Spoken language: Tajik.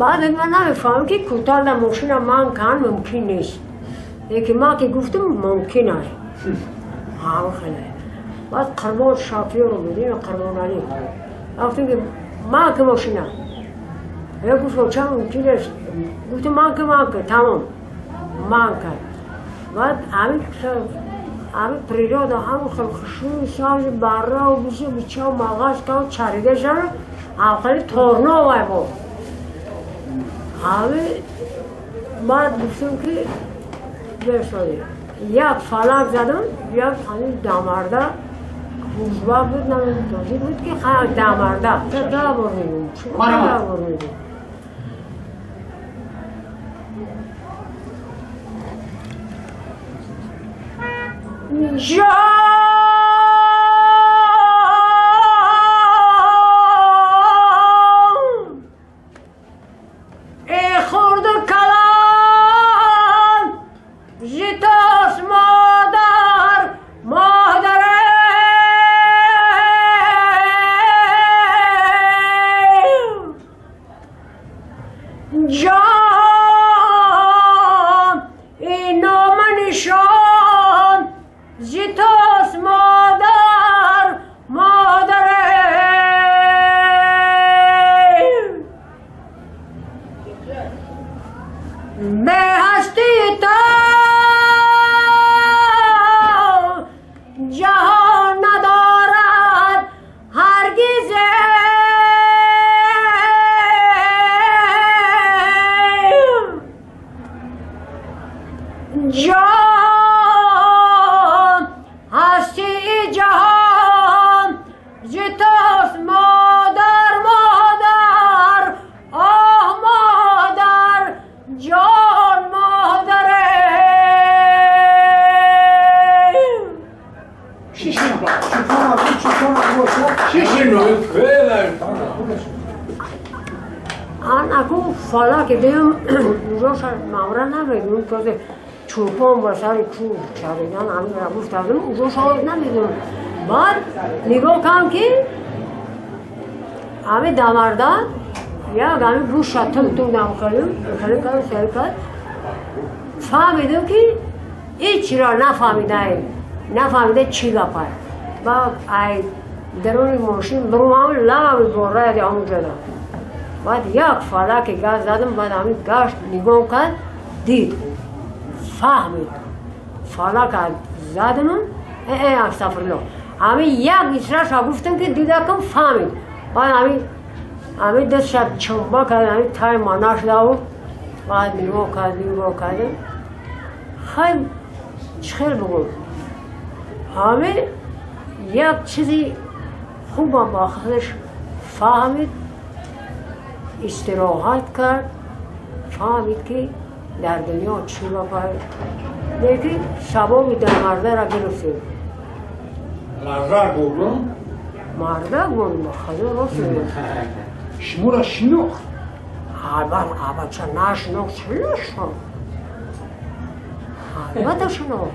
Баъд ман намефаҳмам ки кӯтал дар мошина ман кан мумкин нест. Лекин ман ки гуфтам мумкин аст. Ҳама хеле. Баъд Қурбон шофёр буд, ин Қурбоналӣ. Гуфтам ки ман ки мошина. Я гуфт ча мумкин аст. Гуфтам ман ки ман ки тамом. Ман ки. Баъд ҳамин ҳамин природа ҳамин хел хушрӯи сабзи барра ва бисё бича мағаз кав чарида шава ҳам хеле торно вай бо. Ҳамин баъд гуфтам ки бесоди. Як фалак задам, як ҳамин дамарда узбак буд, намедонам тоҷик буд ки дамарда. Да бор мегӯм. Да бор мегӯм. Ҷон эй хурду калон зи тост модар модаре ҷон ин нома нишон зи тост модар модаре бе ҳастии ту ҷаҳон надорад ҳаргизе ҷон ҳастии ҷаҳон зи тост модар модар оҳ модар ҷон модаре Ан аку фалак дидам ужоша мавра намедонам ки чӯпон ба сари кӯҳ чаридан ҳаминро гуфтадам ужоша намедонам. Баъд нигоҳ кардам ки ҳамин дамарда як ҳамин гӯша тум тум дам хелим хеле кард хеле кард фаҳмидам ки ҳечиро нафаҳмидаем нафаҳмида чӣ гапай. Баъд ай даруни мошин бурумам лаби бораяди ҳамонҷода. Баъд як фалаки газ задам, баъд ҳамин гашт нигоҳ кард, дид, фаҳмид. Фалака задам, астағфирулло. Ҳамин як мисраша гуфтам ки дидакам фаҳмид. Баъд ҳамин дастша чумба кард, ҳамин тай манаш давурд. Баъд нигоҳ кард, нигоҳ кард. Хай чӣ хел бигӯм? Ҳамин як чизи хубам ба худаш фаҳмид, истироҳат кард, фаҳмид ки дар дунё чӣ бапай. Лекин савоби дамардаро гирифтем. Мардак бурдум? Мардак бурдум, ба худо рост мегӯям. Шуморо шинохт? Албатта, албатта нашинохт, чӣ нашинохт? Албатта шинохт.